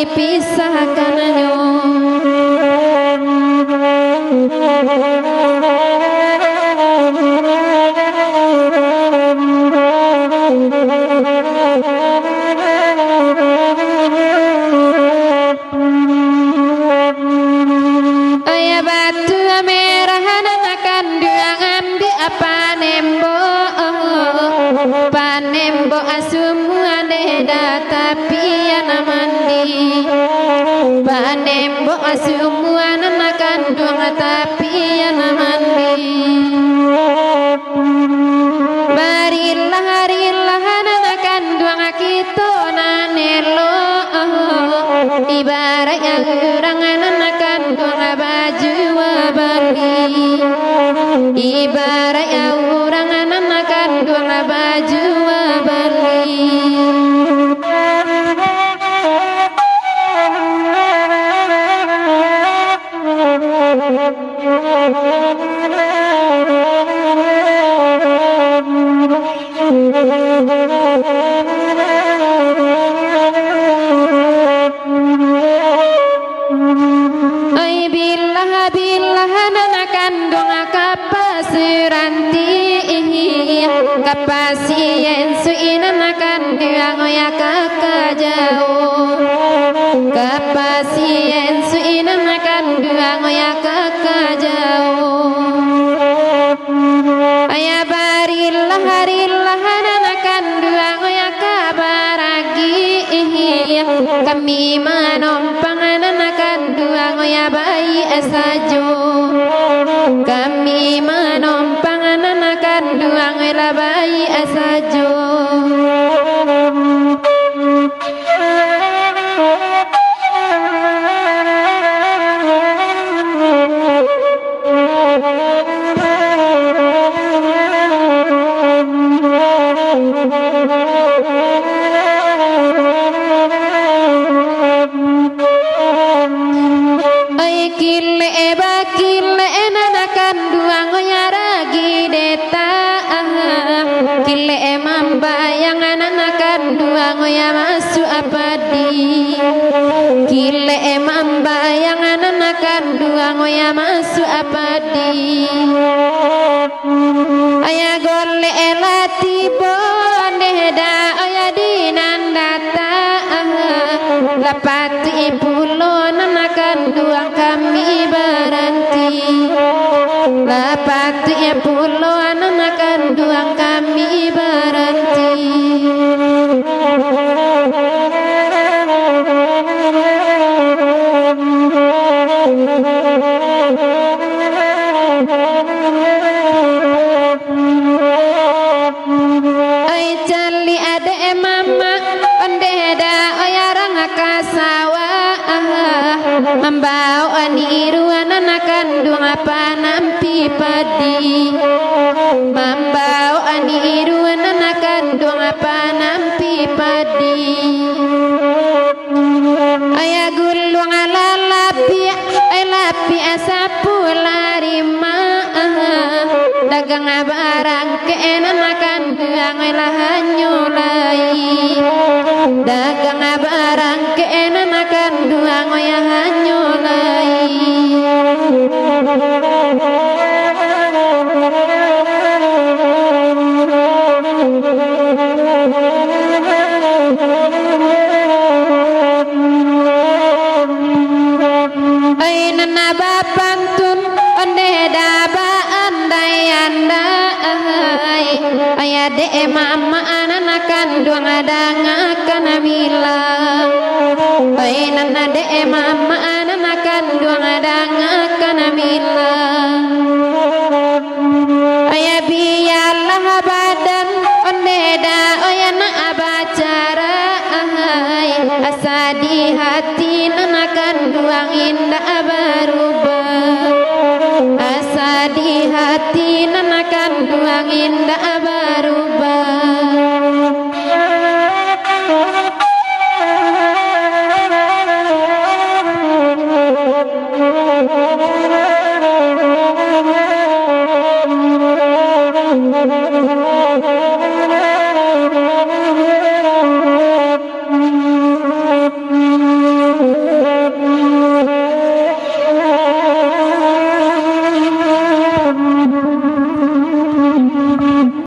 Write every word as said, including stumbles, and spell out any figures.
dipisahkannyo. Ayah batua merah nan kanduang ambiak panembok, panembok sumua deh da tapian mandi, panembok sumua nan kanduang tapian mandi. Barilah, barilah nan kanduang kito nan elok, ibaraik urang nan kanduang bajua bali, ibaraik urang nan kanduang bajua bali. Ai bilah-bilah nan kanduang ka pasiranti, ka pasiensuik nan kanduang ya ka kajauah, ka pasiensuik nan kanduang ya ka kajauah. Ayah barilah, barilah nan kanduang ya ka baragi, kami manompang nan kanduang ya baiak sajo, kami manompang nan kanduang lah baiak sajo. Ai kilek bakilek nan kanduang ya ragi deta, kilek mambayang nan kanduang ya masuak padi, kilek mambayang nan kanduang ya masuak padi. Ayah golek lah tibo, ndeh da ayah di nan datang, lah patuik pulo nan kanduang kami baranti, lah patuik pulo nan kanduang kami baranti. Ai caliak dek mamak, ondeh da oya rang ka sawah, mambawok niruan nan kanduang panampi padi, mambawok niruan nan kanduang panampi padi. Ayah guluang lah lapiak, ai lapiak sapu lah rima, dagang barangkek nan kanduang lah hanyo lai, dagang barangkek nan kanduang lah hanyo lai. Ai nan bapantun, ondeh da baandai-andai, ai dek mamak nan kanduang dangakan mila, ai nan dek mamak nan kanduang dangakan mila. Ayah bialah badan, ondeh da oya nak bacara, ai asa di hati nan kanduang indak barubah, asa di hati nan kanduang indak